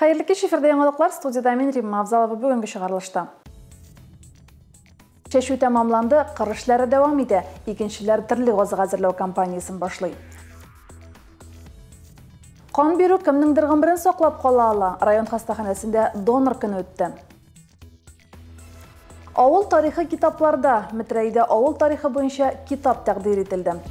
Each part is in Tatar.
Хәерле кич, эфирдә яңалыклар, студиядә мин, Римма Авзалова, бүгенге чыгарылышта. Чәчү тәмамланды, кыр эшләре дәвам итә. Игенчеләр терлек азыгы әзерләү кампаниясен башлый. Кан бирү кемнеңдер гомерен саклап кала ала. Район хастаханәсендә донор көне үтте. Авыл тарихы китапларда. Метрәйдә авыл тарихы буенча китап тәкъдир ителде.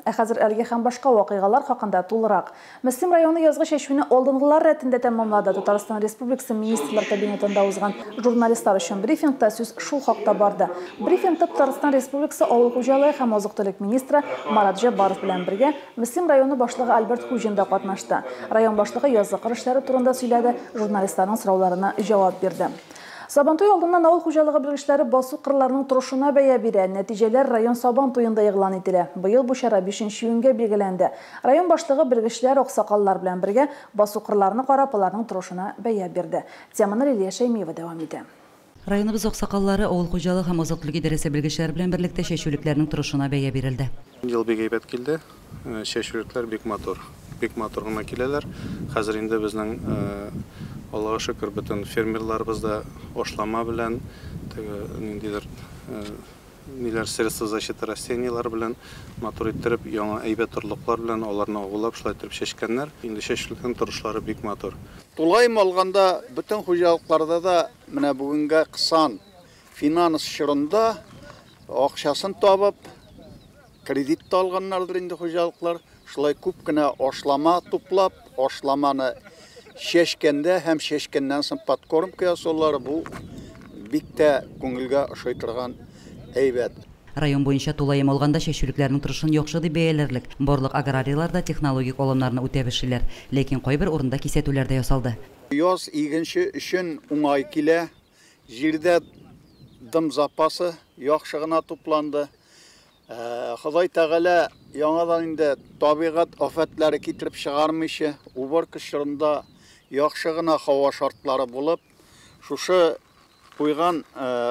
Ә хәзер әлеге һәм башка вакыйгалар хакында тулырак. Мөслим районы язгы чәчүне алдынгылар рәтендә тәмамлады. Татарстан Республикасы Министрлар Кабинетында узган журналистлар өчен брифингта сүз шул хакта барды. Брифингта Татарстан Республикасы Авыл хуҗалыгы һәм азык-төлек министры Марат Җәббаров белән бергә Мөслим районы башлыгы Альберт Хуҗин да катнашты. Район башлыгы язгы кыр эшләре турында сөйләде, журналистларның сорауларына җавап бирде. Сабантуй алдыннан авыл хуҗалыгы белгечләре басу кырларының торышына бәя бирә. Нәтиҗәләр район Сабан туенда игълан ителә. Быел бу чара 5 июньгә билгеләнде. Район башлыгы белгечләр, аксакаллар белән бергә басу кырларны карап, аларның торышына бәя бирде. Теманы Лилия Шәймиева дәвам итә. Районыбыз аксакаллары, авыл хуҗалыгы һәм азык-төлек идарәсе белгечләре белән берлектә чәчүлекләрнең торышына бәя бирелде. Ел бик әйбәт килде. Чәчүлекләр бик матур. Бик матур гына киләләр. Хәзер инде безнең, Аллага шөкер, бөтен фермерларыбыз да ашлама белән, теге ниндидер ниләр, средства защиты растениелар белән матур иттереп, яңа әйбәт орлыклар белән аларны агулап, шулай иттереп чәчкәннәр. Инде чәчүлекнең торышлары бик матур. Тулаем алганда, бөтен хуҗалыкларда да менә бүгенге кысан финанс чорында акчасын табып, кредит та алганнардыр инде хуҗалыклар. Шулай күп кенә ашлама туплап, ашламаны чәчкәндә һәм чәчкәннән соң подкормка ясаулары бу бик тә күңелгә ошый торган әйбәт. Район буенча тулаем алганда чәчүлекләрнең торышын яхшы дип бәяләрлек. Барлык аграрийлар да технологик алымнарны үтәп эшлиләр. Ләкин кайбер урында кисәтүләр дә ясалды. Яз игенче өчен уңай килә. Җирдә дым запасы яхшы гына тупланды. Ходай Тәгалә яңадан инде табигать афәтләре китереп чыгармыйча, уборка чорында яхшы гына һава шартлары булып, шушы куйган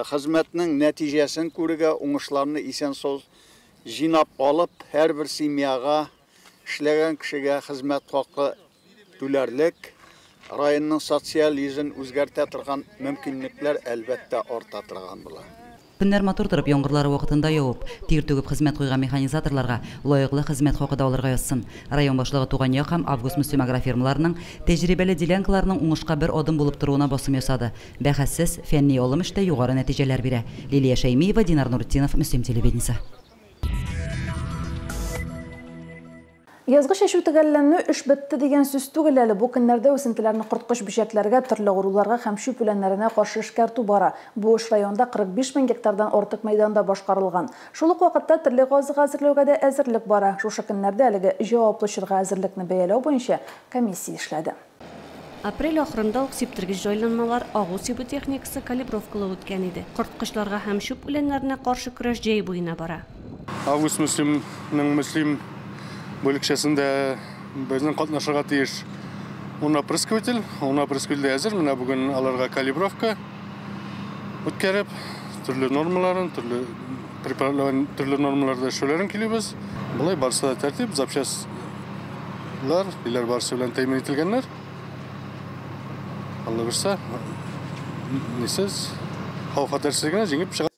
хезмәтнең нәтиҗәсен күрергә, уңышларны исән-сау җыйнап алып, һәрбер семьяга, эшләгән кешегә хезмәт хакы түләрлек, районның социаль йөзен үзгәртә торган мөмкинлекләр әлбәттә арта торган була. Көннәр матур торып, яңгырлары вакытында явып, тир түгеп хезмәт куйган механизаторларга лаеклы хезмәт хакы да алырга язсын. Район башлыгы Туган як һәм Август Мөслим агрофирмаларының тәҗрибәле делянкаларының уңышка бер адым булып торуына басым ясады. Бәхәссез, фәнни алым эштә югары нәтиҗәләр бирә. Лилия Шәймиева, Динар Нуртдинов, Мөслим телевидениесе. Язгы чәчү төгәлләнү эш бетте дигән сүз түгел әле. Бу көннәрдә үсентеләрне корткыч бөҗәкләргә, төрле авыруларга һәм чүп үләннәренә каршы эшкәртү бара. Бу эш районда 45 мең гектардан артык мәйданда башкарылган. Шул ук вакытта терлек азыгы әзерләүгә дә әзерлек бара. Шушы көннәрдә әлеге җаваплы чорга әзерлекне бәяләү буенча комиссия эшләде. Апрель ахырында ук сиптергеч җайланмалар агу сибү техникасы калибровкалау үткән иде. Корткычларга һәм чүп үләннәренә каршы көрәш җәй буена бара. Август Мөслимнең Мөслим бүлекчәсендә безнең катнашырга тиеш ун опрыскиватель, ун опрыскиватель әзер. Менә бүген аларга калибровка үткәреп, төрле нормаларын, төрле препаратларын, төрле нормаларда эшләүләрен килебез. Болай барысы да тәртип, запчастьлар, иләр барысы белән тәэмин ителгәннәр. Алла бирсә, нисез, хәвеф-хәтәрсез генә җиңеп чыга.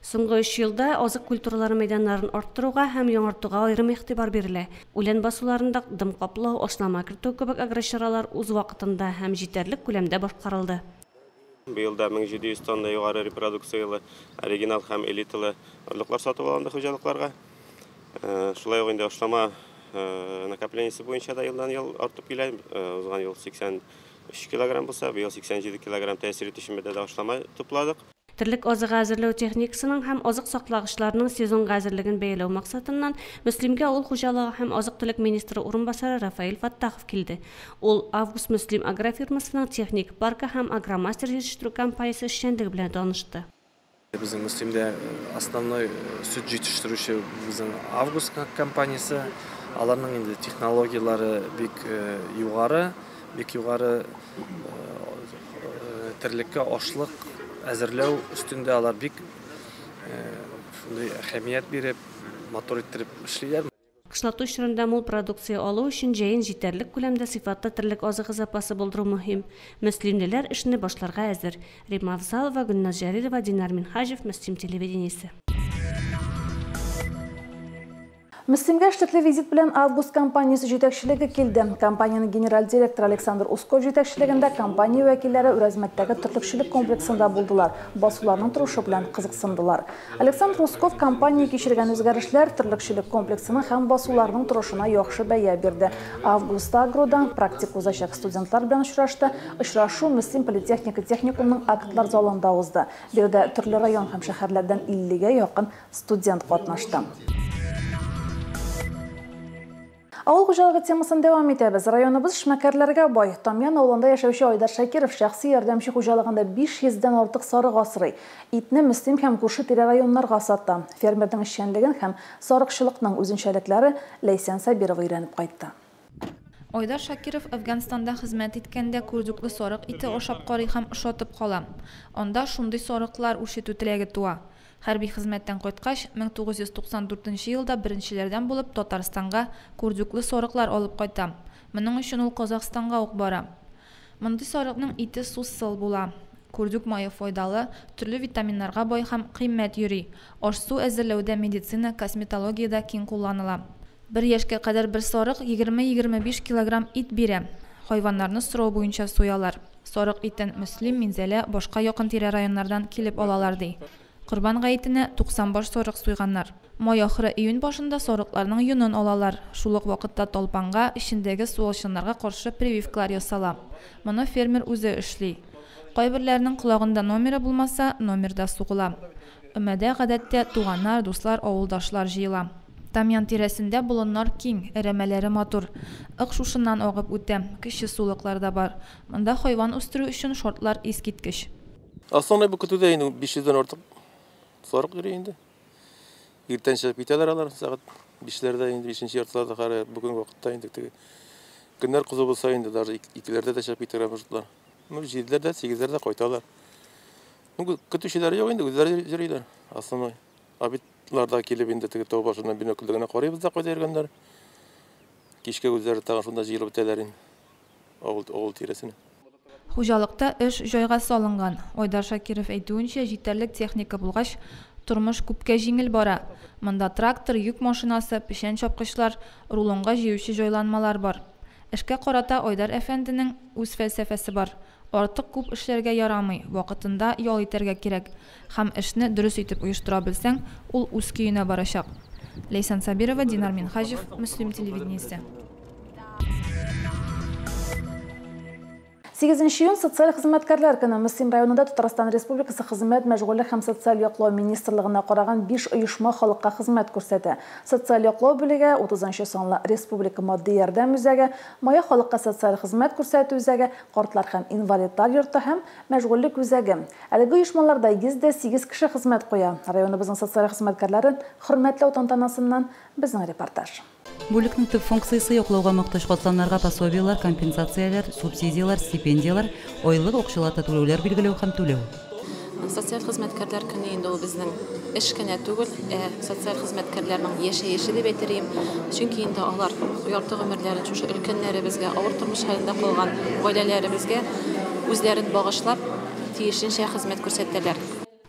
Соңгы өч елда азык культуралары мәйданнарын арттыруга һәм яңартуга аерым игътибар бирелә. Үлән басуларында дым каплау, ашлама кертү кебек агрочаралар үз вакытында һәм җитәрлек күләмдә башкарылды. Быел да 1700 тонна югары репродукциялы оригинал һәм элиталы орлыклар сатып алынды хуҗалыкларга. Шулай ук инде ашлама накоплениясе буенча да елдан ел артып килә. Узган ел 83 килограмм булса, быел 87 килограмм тәэсир итүче маддәдә ашлама тупладык. Терлек азыгы әзерләү техникасының һәм азык саклагычларының сезонга әзерлеген бәяләү максатыннан Мөслимгә авыл хуҗалыгы һәм азык-төлек министры урынбасары Рафаэль Фаттахов килде. Ул Август Мөслим агрофирмасының техник паркы һәм агромастер җитештерү компаниясе эшчәнлеге белән танышты. Безнең Мөслимдә основной сөт җитештерүче безнең Август компаниясе. Аларның инде технологияләре бик югары, бик югары терлеккә ашлык әзерләү өстендә алар бик шундый әһәмият биреп, матур иттереп эшлиләр. Кышлату чорында мул продукция алу өчен җәен җитәрлек күләмдә сыйфатлы терлек азыгы запасы булдыру мөһим. Мөслимлеләр эшне башларга әзер. Римма Авзалова, Гөлназ Җәлилова, Динар Минһаҗев, Мөслим телевидениесе. Мөслимгә эшлекле визит белән Август компаниясе җитәкчелеге килде. Компаниянең генераль директоры Александр Усков җитәкчелегендә компания вәкилләре Үрәзмәттәге терлекчелек комплексында булдылар, басуларның торышы белән кызыксындылар. Александр Усков компания кичергән үзгәрешләр терлекчелек комплексының һәм басуларның торышына яхшы бәя бирде. Август Агродан практик узачак студентлар белән очрашты. Очрашу Мөслим политехника техникумының актлар залында узды. Биредә төрле район һәм шәһәрләрдән 50-гә якын студент катнашты. Авыл хуҗалыгы темасын дәвам итәбез. Районыбыз эшмәкәрләргә бай. Тамьян авылында яшәүче Айдар Шакиров шәхси ярдәмче хуҗалыгында 500дән артык сарык асрый. Итне Мөслим һәм күрше-тирә районнарга сата. Фермерның эшчәнлеген һәм сарыкчылыкның үзенчәлекләре Ләйсән Сабирова өйрәнеп кайтты. Айдар Шакиров Афганстанда хезмәт иткәндә курдюклы сарык ите ашап карый һәм ошатып кала. Анда шундый сарыклар үрчетү теләге туа. Хәрби хезмәттән кайткач, 1994 елда беренчеләрдән булып Татарстанга курдюклы сарыклар алып кайта. Моның өчен ул Казахстанга ук бара. Мондый сарыкның ите сусыл була. Курдюк мае файдалы, төрле витаминнарга бай һәм кыйммәт йөри. Аш-су әзерләүдә медицина, косметологиядә киң кулланыла. Бер яшькә кадәр бер сарык 20-25 килограмм ит бирә. Хайваннарны сорау буенча суялар. Сарык итен Мөслим, Минзәлә, башка якын-тирә районнардан килеп алалар ди. Корбан гаетенә 90 баш сарык суйганнар. Май ахыры июнь башында сарыкларның йонын алалар. Шул ук вакытта талпанга, эчендәге суалчаннарга каршы прививкалар ясала. Моны фермер үзе эшли. Кайберләренең колагында номеры булмаса, номер да сугыла. Өмәдә гадәттә туганнар, дуслар, авылдашлар җыела. Тамьян тирәсендә болыннар киң, әрәмәләре матур. Ык шушыннан агып үтә, кече сулыклар да бар. Монда хайван үстерү өчен шартлар искиткеч. Основной бу көтүдә инде 500дән артык сарык йөри инде. Иртән чыгып китәләр алар, сәгать 5ләрдә инде, 5нче яртыларда хәзер бүгенге вакытта инде теге көннәр кызу булса инде даже 2ләрдә дә чыгып китәргә мөмкинләр. Ну 7ләрдә, 8ләрдә кайталар. Ну көтүчеләр юк инде, үзләре йөриләр. Основной обедларда килеп инде теге тау башыннан бинокльдә генә карыйбыз да кайда йөргәннәр. Кичкә үзләре тагын шунда җыелып бетәләр инде. Авыл тирәсенә. Хуҗалыкта эш җайга салынган. Айдар Шакиров әйтүенчә, җитәрлек техника булгач, тормыш күпкә җиңел бара. Монда трактор, йөк машинасы, печән чапкычлар, рулонга җыючы җайланмалар бар. Эшкә карата Айдар әфәнденең үз фәлсәфәсе бар. Артык күп эшләргә ярамый, вакытында ял итәргә кирәк. Һәм эшне дөрес итеп оештыра белсәң, ул үз көенә барачак. Ләйсән Сабирова, Динар Минһаҗев, Мөслим телевидениесе. 8 июнь социаль хезмәткәрләр көне. Мөслим районында Татарстан Республикасы Хезмәт, мәшгульлек һәм социаль яклау министрлыгына караган 5 оешма халыкка хезмәт күрсәтә. Социаль яклау бүлеге, 30 санлы Республика матди ярдәм үзәге, Мая халыкка социаль хезмәт күрсәтү үзәге, картлар һәм инвалидлар йорты һәм мәшгульлек үзәге. Әлеге оешмаларда 108 кеше хезмәт куя. Районыбызның социаль хезмәткәрләрен хөрмәтләү тантанасыннан безнең репортаж. Бүлекнең төп функциясе яклауга мохтаҗ катламнарга пособиелар, компенсацияләр, субсидияләр, стипендияләр, айлык акчалата түләүләр билгеләү һәм түләү. Социаль хезмәткәрләр көне инде ул безнең эш кенә түгел, ә социаль хезмәткәрләрнең яшәеше дип әйтер идем. Чөнки инде алар ярты гомерләрен шушы өлкәннәребезгә, авыр тормыш хәлендә калган гаиләләребезгә үзләрен багышлап, тиешенчә хезмәт күрсәтәләр.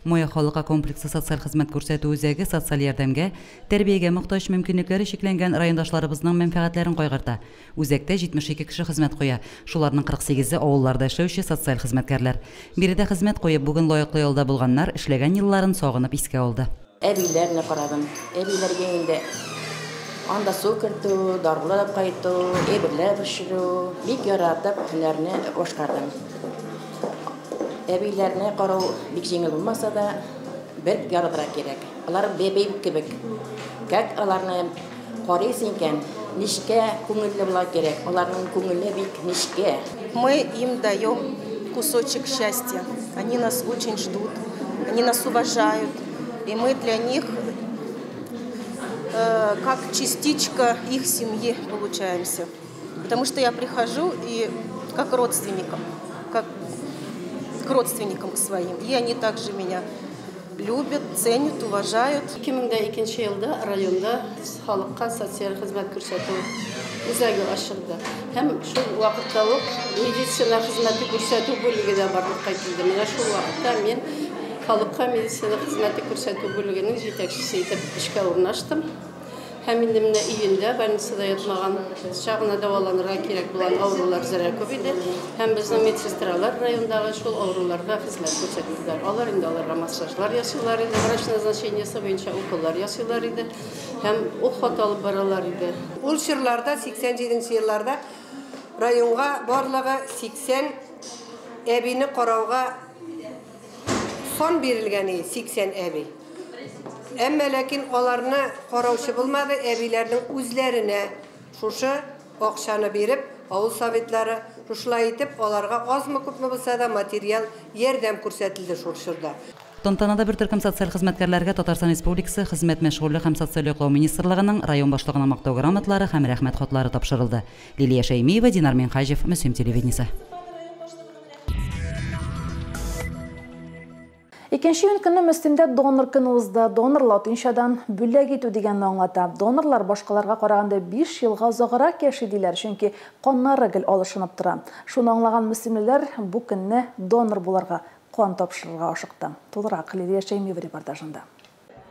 Мая халыкка комплексы социаль хезмәт күрсәтү үзәге социаль ярдәмгә, тәрбиягә мохтаҗ мөмкинлекләре чикләнгән райондашларыбызның мәнфәгатьләрен кайгырта. Үзәктә 72 кеше хезмәт куя. Шуларның 48-е авылларда эшләүче социаль хезмәткәрләр. Биредә хезмәт куеп, бүген лаеклы ялда булганнар эшләгән елларын сагынып искә алды. Әбиләрне карадым. Әбиләргә инде анда су кертү, дарулар кайту, әйберләр пешерү, бик яратып һөнәрне башкардым. Әбиләрне карау бик җиңел булмаса да, бер яратырга кирәк. Алар бәбәй кебек. Как аларны карыйсың икән, нечкә күңелле була кирәк. Аларның күңеле бик нечкә. Мы им даем кусочек счастья. Они нас очень ждут, они нас уважают. И мы для них как частичка их семьи получаемся. Потому что я прихожу и как родственникам, как к родственникам к своим. И они также меня Любят, ценят, уважают. 2002 елда районда халыкка социаль хезмәт күрсәтү үзәге ачылды. Һәм шул вакытта ук медицина хезмәте күрсәтү бүлеге дә барлыкка килде. Менә шул вакытта мин халыкка медицина хезмәте күрсәтү бүлегенең җитәкчесе итеп эшкә урнаштым. Һәм инде менә июньдә больницада ятмаган чагына дәваланырга кирәк булган авырулар зәрә күп иде. Һәм безнең медсестралар райондагы шул авыруларга хезмәт күрсәттеләр. Алар инде аларга массажлар ясыйлар иде, врач назначениесе буенча уколлар ясыйлар иде һәм уход алып баралар иде. Ул чорларда 87 елларда районга барлыгы 80 әбине карауга сан бирелгән иде, 80 әби. Әмма ләкин аларны караучы булмады, әбиләрнең үзләренә шушы акчаны биреп, авыл советлары шушылай итеп аларга азмы күпме булса да материал ярдәм күрсәтелде шул чорда. Тантанада бер төркем социаль хезмәткәрләргә Татарстан Республикасы Хезмәт мәшгульлек һәм социаль яклау министрлыгының район башлыгына мактау грамоталары һәм рәхмәт хатлары тапшырылды. Лилия Шәймиева, Динар Минхаҗев, Мөслим телевидениесе. Икенче июнь көнне Мөслимдә донор көне узды. Донор латинчадан бүләк итү дигәнне аңлата. Донорлар башкаларга караганда 5 елга озаграк яши диләр, чөнки каннары гел алышынып тора. Шуны аңлаган мөслимлеләр бу көнне донор буларга, кан тапшырырга ашыкты. Тулырак Лилия Шәймиева репортажында.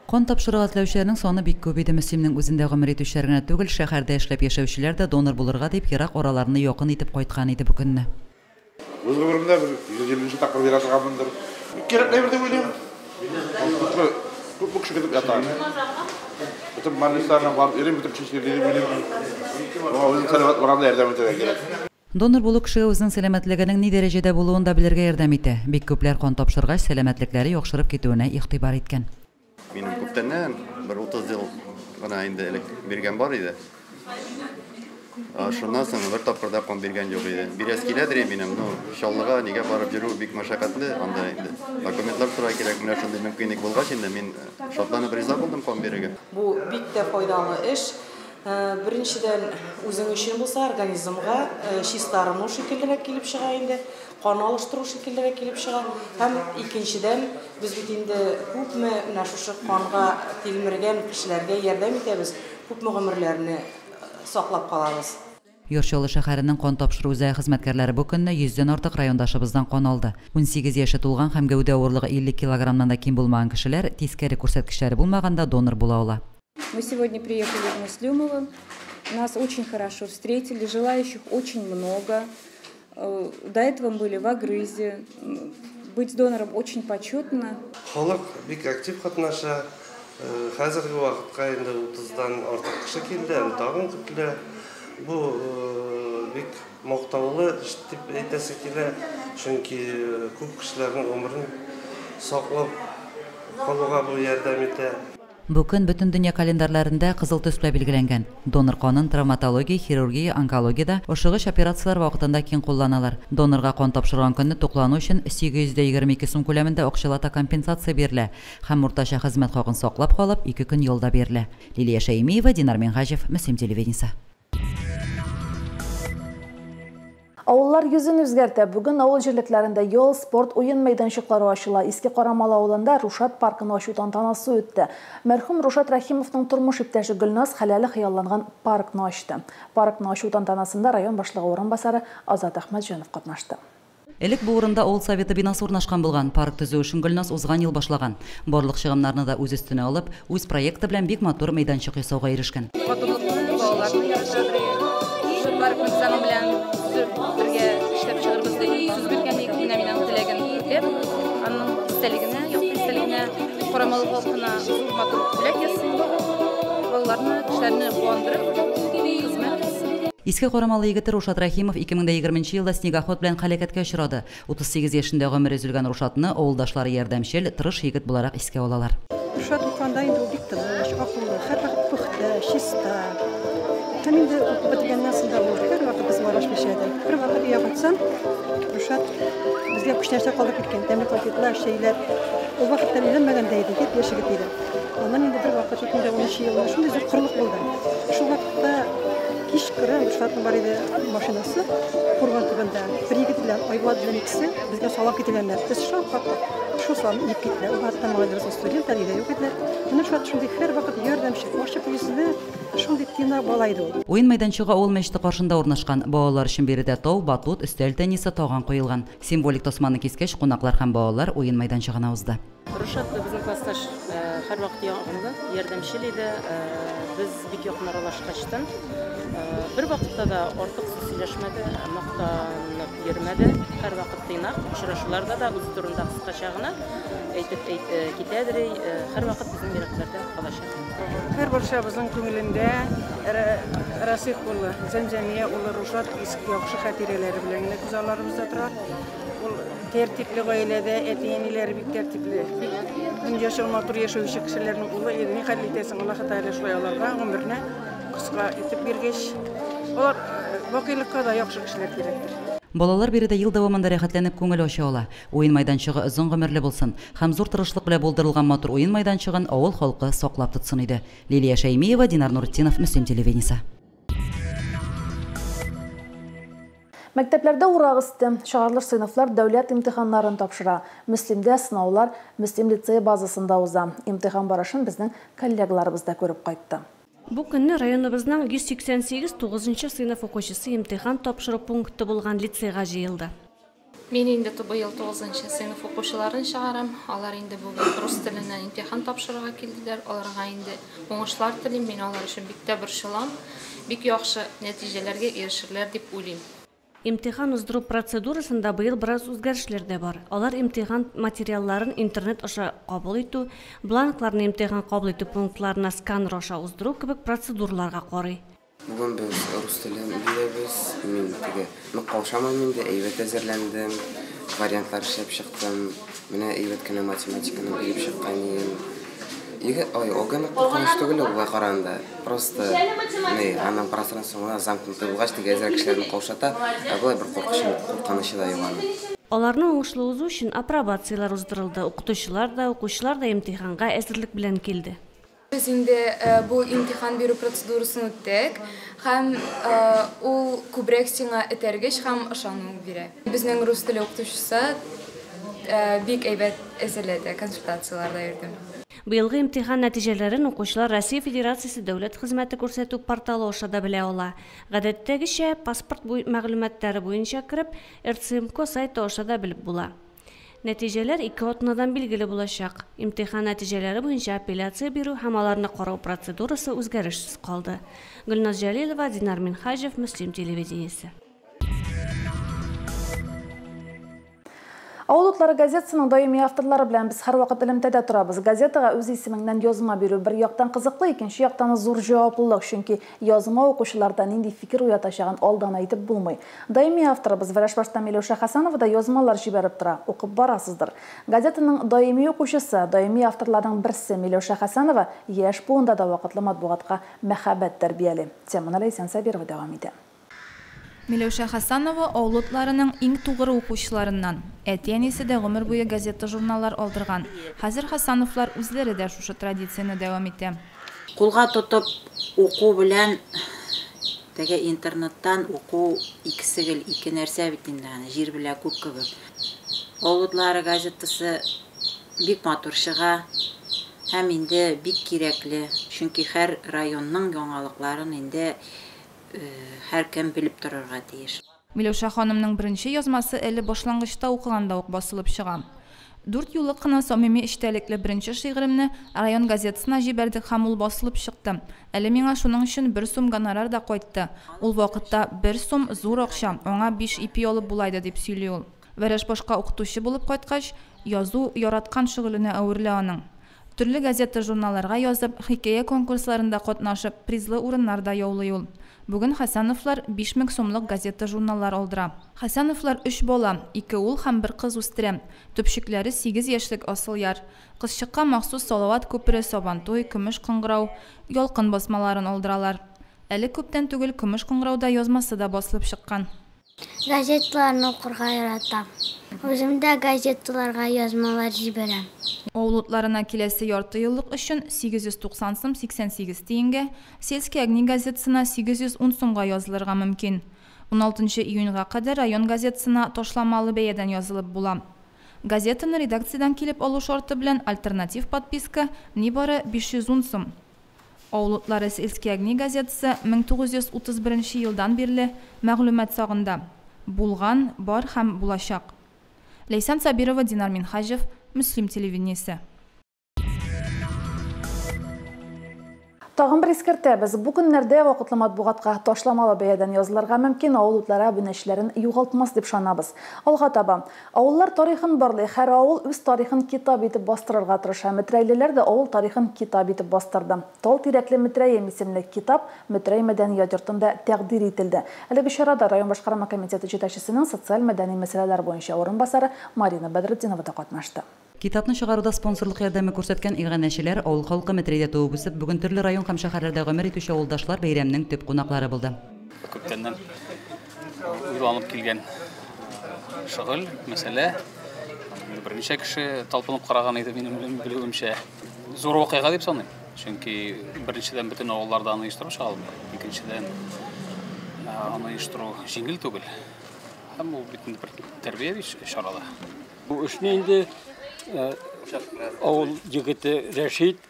Кан тапшырырга теләүчеләрнең саны бик күп иде. Мөслимнең үзендә гомер итүчеләр генә түгел, шәһәрдә эшләп яшәүчеләр дә донор булырга дип ерак араларны якын итеп кайткан иде бу көнне. Үз гомеремдә бер 150 тапкыр бирә торганмындыр. Кирәк әйбер дип уйлыйм. Күп кеше көтеп ята. Бөтен больницаларга барып йөрим, бөтен кеше дип уйлыйм. Моңа үзең сәламәт булганда ярдәм итәргә кирәк. Донор булу кешегә үзенең сәламәтлегенең ни дәрәҗәдә булуын да белергә ярдәм итә. Бик күпләр кан тапшыргач, сәламәтлекләре яхшырып китүенә игътибар иткән. Минем күптәннән бер 30 ел гына инде элек биргән бар иде. Шуннан соң бер тапкыр да кан биргән юк иде. Бирәс киләдер минем, но Чаллыга нигә барып йөрү бик мәшәкатьле, анда инде документлар сорау кирәк. Менә шундый мөмкинлек булгач инде мин шатланып риза булдым кан бирергә. Бу бик тә файдалы эш. Беренчедән, үзең өчен булса, организмга чистарыну шикеллерәк килеп чыга инде, кан алыштыру шикеллерәк килеп чыга. Һәм икенчедән, без бит инде күпме менә шушы канга тилмергән кешеләргә ярдәм итәбез, күпме гомерләрне саклап калабыз. Яр Чаллы шәһәренең кан тапшыру үзәге хезмәткәрләре бу көнне 100дән артык райондашыбыздан кан алды. 18 яше тулган һәм гәүдә авырлыгы 50 килограммнан да ким булмаган кешеләр тискәре күрсәткечләре булмаганда донор була ала. Мы сегодня приехали в Муслюмово. Нас очень хорошо встретили, желающих очень много. До этого мы были в Агрызе. Быть донором очень почетно. Халык бик актив катнаша. Хәзерге вакытка инде 30дан артык кеше килде, әле тагын көтелә. Бу бик мактаулы эш дип әйтәсе килә, чөнки күп кешеләрнең гомерен саклап калуга бу ярдәм итә. Бу көн бөтен дөнья календарьларында кызыл төс белән билгеләнгән. Донор канын травматология, хирургия, онкологиядә ашыгыч операцияләр вакытында киң кулланалар. Донорга кан тапшырган көнне туклану өчен 822 сум күләмендә акчалата компенсация бирелә һәм уртача хезмәт хакын саклап калып 2 көн ялда бирелә. Лилия Шәймиева, Динар Минһаҗев, Мөслим телевидениесе. Авыллар йөзен үзгәртә. Бүген авыл җирлекләрендә ял, спорт, уен мәйданчыклары ачыла. Иске Карамалы авылында Рушат паркын ачу тантанасы үтте. Мәрхүм Рушат Рәхимовның тормыш иптәше Гөлназ хәләле хыялланган паркны ачты. Паркны ачу тантанасында район башлыгы урынбасары Азат Әхмәтҗанов катнашты. Элек бу урында авыл советы бинасы урнашкан булган. Парк төзү эшен Гөлназ узган ел башлаган. Барлык чыгымнарны да үз өстенә алып, үз проекты белән бик матур мәйданчык ясауга ирешкән. Матурлыкны балаларны яратадыр. Шул паркны без аның белән бергә эшләп чыгарбыз дип сүз биргән идек. Менә мин аның теләген үтәп, аның истәлегенә, якты истәлегенә, Карамалы халкына зур матур бүләк ясыйм. Балаларны, кешеләрне куандырып, хезмәт итсен. Иске Карамалы егете Рушат Рәхимов 2020 елда снегоход белән һәлакәткә очрады. 38 яшендә гомере өзелгән Рушатны авылдашлары ярдәмчел, тырыш егет буларак искә алалар. Рушат укыганда инде ул бик тыныч, акыллы, һәрвакыт пөхтә, чиста. Һәм инде укып бетергәннән соң да ул һәрвакыт безне аралашып яшәде. Бер вакыт өйгә кайтсам, Рушат безгә күчтәнәчләр калдырып киткән, тәмле конфетлар, чәйләр. Ул вакытта өйләнмәгән дә иде, япь-яшь егет иде. Аннан инде бер вакыт 2010 елында шундый зур корылык булды. Шул вакытта кичкырын Рушат Рушатның бар иде машинасы, Курган төбендә. Бер егет белән, Айбулат белән икесе безгә салам китергәннәр. Без шаккаттык. Шул саламны иеп киттеләр. Ул вакытта малайларыбыз студентлар, өйдә юк иделәр. Менә Рушат шундый һәрвакыт ярдәмчел, ачык йөзле, шундый тыйнак бала иде ул. Уен мәйданчыгы авыл мәчете каршында урнашкан. Балалар өчен биредә тау, батут, өстәл теннисы, таган куелган. Символик тасманы кискәч, кунаклар һәм балалар уен мәйданчыгына узды. Рушат безнең классташ һәрвакыт ягымлы, ярдәмчел иде. Без бик якын аралашкачтын, бервакытта да артык сүз сөйләшмәде, мактанып йөрмәде. Һәрвакыт тыйнак, очрашуларда да үзе турында кыскача гына әйтеп китәдер. Һәрвакыт безнең йөрәкләрдә калачак. Һәр барчабызның күңелендә Расих улы, Зәмзәмия улы Рушат яхшы хатирәләре белән генә күз алларыбызда тора. Ул тәртипле гаиләдә, әти-әниләре бик тәртипле, бик дөньяча матур яшәүче кешеләрнең улы иде. Ни хәл итәсең, Аллаһы Тәгалә шулай аларга гомерне кыска итеп биргәч, алар бакыйлыкка да яхшы кешеләр кирәктер. Балалар биредә ел дәвамында рәхәтләнеп күңел ача ала. Уен майданчыгы озын гомерле булсын һәм зур тырышлык белән булдырылган матур уен майданчыгын авыл халкы саклап тотсын иде. Лилия Шәймиева, Динар Нуртдинов, Мөслим телевидениесе. Мәктәпләрдә урак өсте. Чыгарылыш сыйныфлар дәүләт имтиханнарын тапшыра. Мөслимдә сынаулар Мөслим лицее базасында уза. Имтихан барышын безнең коллегаларыбыз да күреп кайтты. Бу көнне районыбызның 188 тугызынчы сыйныф укучысы имтихан тапшыру пункты булган лицейга җыелды. Мин инде быел тугызынчы сыйныф укучыларын чыгарам. Алар инде бүген рус теленнән имтихан тапшырырга килделәр. Аларга инде уңышлар телим. Мин алар өчен бик тә борчылам. Бик яхшы нәтиҗәләргә ирешерләр дип уйлыйм. Имтихан уздыру процедурасында быел бераз үзгәрешләр дә бар. Алар имтихан материалларын интернет аша кабул итү, бланкларны имтихан кабул итү пунктларына сканер аша уздыру кебек процедураларга карый. Бүген без рус телен бирәбез. Мин теге нык каушамыйм инде, әйбәт әзерләндем, вариантлар эшләп чыктым. Менә әйбәт кенә математиканы биреп чыккан идем. Егет, ой, ОГЭ нык куркыныч түгел ул болай караганда. Просто, ни, аның пространство гына замкнутый булгач, теге әзрәк кешеләрне каушата, ә болай бер куркышы, куркынычы да юк аның. Аларны уңышлы узу өчен апробацияләр уздырылды. Укытучылар да, укучылар да имтиханга әзерлек белән килде. Без инде бу имтихан бирү процедурасын үттек һәм ул күбрәк сиңа этәргеч һәм ышану бирә. Безнең рус теле укытучысы бик әйбәт әзерләде, консультацияләрдә йөрдем. Быелгы имтихан нәтиҗәләрен укучылар Россия Федерациясе дәүләт хезмәте күрсәтү порталы аша да белә ала. Гадәттәгечә, паспорт мәгълүматлары буенча кереп, РЦМК сайты аша да белеп була. Нәтиҗәләр ике атнадан билгеле булачак. Имтихан нәтиҗәләре буенча апелляция бирү һәм аларны карау процедурасы үзгәрешсез калды. Гөлназ Җәлилова, Динар Минһаҗев, Мөслим телевидениесе. Авыл утлары газетасының даими авторлары белән без һәрвакыт элемтәдә торабыз. Газетага үз исемеңнән язма бирү бер яктан кызыклы, икенче яктан зур җаваплылык, чөнки язма укучыларда нинди фикер уятачагын алдан әйтеп булмый. Даими авторыбыз Вәрәшбаштан Миләүшә Хәсәнова да язмалар җибәреп тора, укып барасыздыр. Газетаның даими укучысы, даими авторларның берсе Миләүшә Хәсәнова яшь буында да вакытлы матбугатка мәхәббәт тәрбияли. Теманы Ләйсән Сабирова дәвам итә. Миләүшә Хәсәнова авыл утларының иң тугры укучыларыннан. Әти-әнисе дә гомер буе газета-журналлар алдырган. Хәзер Хәсәновлар үзләре дә шушы традицияне дәвам итә. Кулга тотып уку белән теге интернеттан уку икесе гел ике нәрсә бит инде, аны җир белән күк кебек. Авыл утлары газетасы бик матур чыга һәм инде бик кирәкле, чөнки һәр районның яңалыкларын инде һәркем белеп торырга тиеш. Миләүшә ханымның беренче язмасы әле башлангычта укыганда ук басылып чыга. Дүрт юллык кына самими эчтәлекле беренче шигыремне район газетасына җибәрдек һәм ул басылып чыкты. Әле миңа шуның өчен 1 сум гонорар да кайтты. Ул вакытта 1 сум зур акча, аңа 5 ипи алып була иде, дип сөйли ул. Вәрәш башка укытучы булып кайткач, язу яраткан шөгыленә әверелә аның. Төрле газета-журналларга язып, хикәя конкурсларында катнашып, призлы урыннар да яулый ул. Бүген Хәсәновлар 5000 сумлык газета-журналлар алдыра. Хәсәновлар 3 бала, 2 ул һәм 1 кыз үстерә. Төпчекләре 8 яшьлек Асылъяр. Кызчыкка махсус Салават күпере, Сабантуй, Көмеш кыңгырау, Ялкын басмаларын алдыралар. Әле күптән түгел Көмеш кыңгырауда язмасы да басылып чыккан. Газетларны укырга яратам. Үзем дә газеталарга язмалар җибәрәм. Авыл утларына киләсе ярты еллык өчен 890 сум 88 тиенгә, Сельские огни газетасына 810 сумга язылырга мөмкин. 16 июньгә кадәр район газетасына ташламалы бәядән язылып була. Газетаны редакциядән килеп алу шарты белән альтернатив подписка нибары 510 сум. Авыл утлары Сельские огни газетасы 1931 елдан бирле мәгълүмат сагында. Булган, бар һәм булачак. Ләйсән Сабирова, Динар Минһаҗев, Мөслим телевидениесе. Тагын бер искәртәбез, бу көннәрдә вакытлы матбугатка ташламалы бәядән язылырга мөмкин, авыл утлары абунәчеләрен югалтмас дип ышанабыз. Алга таба. Авыллар тарихын барлый, һәр авыл үз тарихын китап итеп бастырырга тырыша. Метрәйлеләр дә авыл тарихын китап итеп бастырды. Тал тирәкле Метрәем исемле китап Метрәй мәдәният йортында тәкъдир ителде. Әлеге чарада район башкарма комитеты җитәкчесенең социаль-мәдәни мәсьәләләр буенча урынбасары Марина Бәдретдинова да катнашты. Китапны чыгаруда спонсорлык ярдәме күрсәткән иганәчеләр, авыл халкы Метрәйдә туып үсеп, бүген төрле район һәм шәһәрләрдә гомер итүче авылдашлар бәйрәмнең төп кунаклары булды. Күптәннән уйланып килгән шөгыль, мәсьәлә. Берничә кеше талпынып караган иде, минем белүемчә. Зур вакыйга дип саныйм. Чөнки беренчедән бөтен авылларда аны оештырып чыга алмый. Икенчедән аны оештыру җиңел түгел. Һәм ул бит инде бер тәрбияви чара да. Бу эшне инде авыл егете Рәшит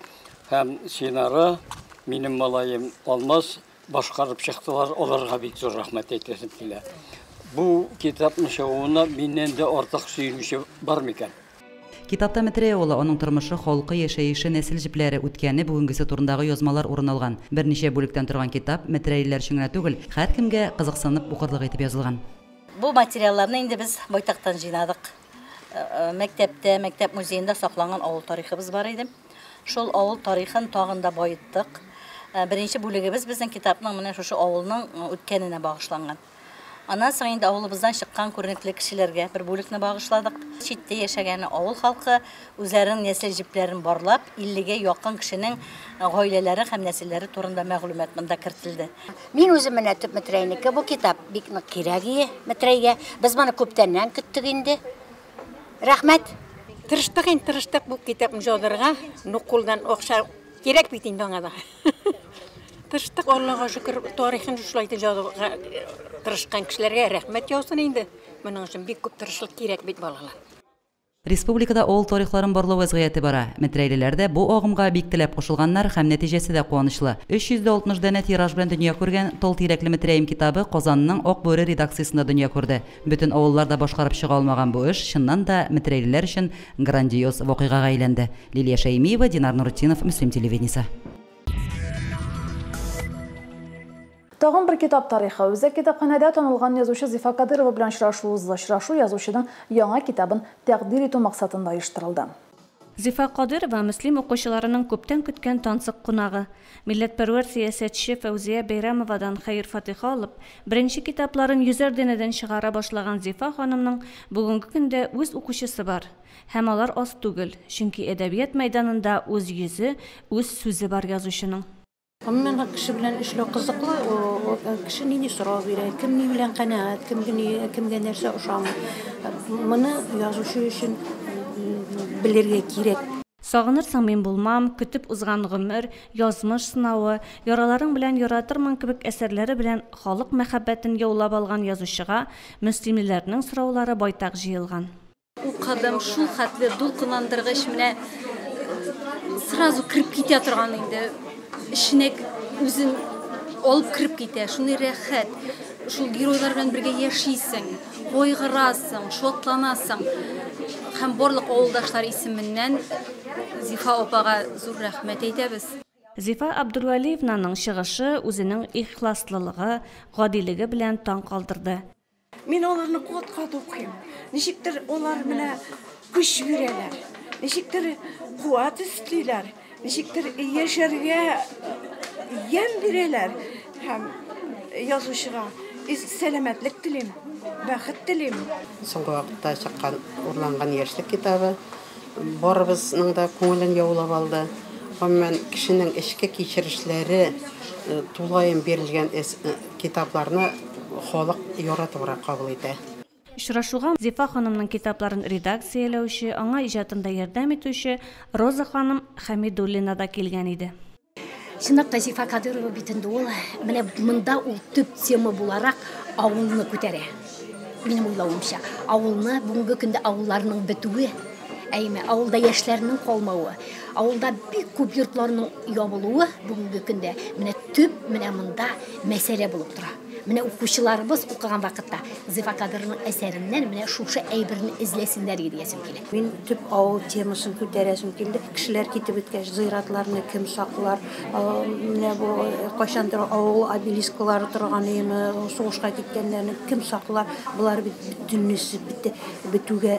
һәм Синара, минем малаем Алмаз башкарып чыктылар. Аларга бик зур рәхмәт әйтәсем килә. Бу китапны чыгуына миннән дә артык сөенүче бар микән? Китапта Метрәй авылы, аның тормышы, халкы, яшәеше, нәсел җепләре, үткәне, бүгенгесе турындагы язмалар урын алган. Берничә бүлектән торган китап метрәйлеләр өчен генә түгел, һәркемгә кызыксынып укырлык итеп язылган. Бу материалларны инде без байтактан җыйнадык. Мәктәптә, мәктәп музеенда сакланган авыл тарихыбыз бар иде. Шул авыл тарихын тагын да баеттык. Беренче бүлегебез безнең китапның менә шушы авылның үткәненә багышланган. Аннан соң инде авылыбыздан чыккан күренекле кешеләргә бер бүлекне багышладык. Читтә яшәгән авыл халкы үзләренең нәсел җепләрен барлап, 50гә якын кешенең гаиләләре һәм нәселләре турында мәгълүмат монда кертелде. Мин үзем менә төп Метрәйнеке, бу китап бик нык кирәк ие Метрәйгә. Без моны күптәннән көттек инде. Рәхмәт. Тырыштык инде, тырыштык бу китапны язырга. Ну, кулдан акча кирәк бит инде аңа да. Тырыштык, Аллага шөкер, тарихын шулай итеп язуга тырышкан кешеләргә рәхмәт яусын инде. Моның өчен бик күп тырышлык кирәк бит, балалар. Республикада авыл тарихларын барлау вәзгыяте бара. Метрәйлеләр дә бу агымга бик теләп кушылганнар һәм нәтиҗәсе дә куанычлы. 360 данә тираж белән дөнья күргән Тал тирәкле Метрәем китабы Казанның Ак бүре редакциясендә дөнья күрде. Бөтен авылларда башкарып чыга алмаган бу эш чыннан да метрәйлеләр өчен грандиоз вакыйгага әйләнде. Лилия Шәймиева, Динар Нуретдинов, Мөслим телевидениесе. Тагын бер китап тарихы. Үзәк китапханәдә танылган язучы Зифа Кадырова белән очрашу узды. Очрашу язучының яңа китабын тәкъдир итү максатында оештырылды. Зифа Кадырова Мөслим укучыларының күптән көткән тансык кунагы. Милләтпәрвәр сәясәтче Фәүзия Бәйрәмовадан хәер-фатиха алып, беренче китапларын йөзәр данәдән чыгара башлаган Зифа ханымның бүгенге көндә үз укучысы бар. Һәм алар аз түгел, чөнки әдәбият мәйданында үз йөзе, үз сүзе бар язучының. Гомумән, кеше белән эшләү кызыклы. Кеше нинди сорау бирә, кем ни белән канәгать, кемгә нәрсә ошамый. Моны язучы өчен белергә кирәк. Сагынырсың мин булмам, көтеп узган гомер, язмыш сынавы, яраларың белән яратырмын кебек әсәрләре белән халык мәхәббәтен яулап алган язучыга мөслимлеләрнең сораулары байтак җыелган. Укыдым, шул хәтле дулкынландыргыч, менә сразу кереп китә торган инде. Эченә үзен алып кереп китә, шундый рәхәт. Шул геройлар белән бергә яшисең, кайгырасың, шатланасың. Һәм барлык авылдашлар исеменнән Зифа апага зур рәхмәт әйтәбез. Зифа Абдулвалиевнаның чыгышы үзенең ихласлылыгы, гадилеге белән таң калдырды. Мин аларны кат-кат укыйм. Ничектер алар менә көч бирәләр, ничектер куәт өстиләр, ничектер яшәргә ямь бирәләр. Һәм язучыга сәламәтлек телим, бәхет телим. Соңгы вакытта чыккан Урланган яшьлек китабы барыбызның да күңелен яулап алды. Гомумән, кешенең эчке кичерешләре тулаем бирелгән китапларны халык яратыбрак кабул итә. Очрашуга Зифа ханымның китапларын редакцияләүче, аңа иҗатында ярдәм итүче Роза ханым Хәмидуллина да килгән иде. Чынлап та Зифа Кадырова бит инде ул менә монда ул төп тема буларак авылны күтәрә. Минем уйлавымча, авылны бүгенге көндә авылларның бетүе, әйме, авылда яшьләрнең калмавы, авылда бик күп йортларның ябылуы бүгенге көндә менә төп менә монда мәсьәлә булып тора. Менә укучыларыбыз укыган вакытта Зифа Кадырованың әсәреннән менә шушы әйберне эзләсеннәр иде диясем килә. Мин төп авыл темасын күтәрәсем килде. Кешеләр китеп беткәч, зыяратларны кем саклар? Менә бу кайчандыр авыл обелисклары торган име, сугышка киткәннәрне кем саклар? Болар бит бөтенесе бетүгә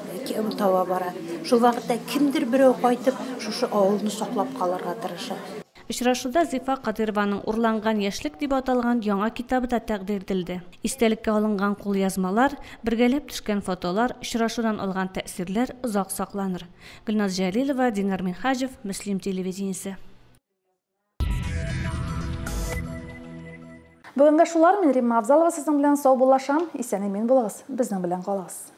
таба бара. Шул вакытта кемдер берәү кайтып, шушы авылны саклап калырга тырыша. Очрашуда Зифа Кадырованың Урланган яшьлек дип аталган яңа китабы да тәкъдир ителде. Истәлеккә алынган кулъязмалар, бергәләп төшкән фотолар, очрашудан алган тәэсирләр озак сакланыр. Гөлназ Җәлилова, Динар Минһаҗев, Мөслим телевидениесе. Бүгенгә шулар, мин Римма Авзалова сезнең белән саубуллашам. Исән-имин булыгыз, безнең белән калыгыз.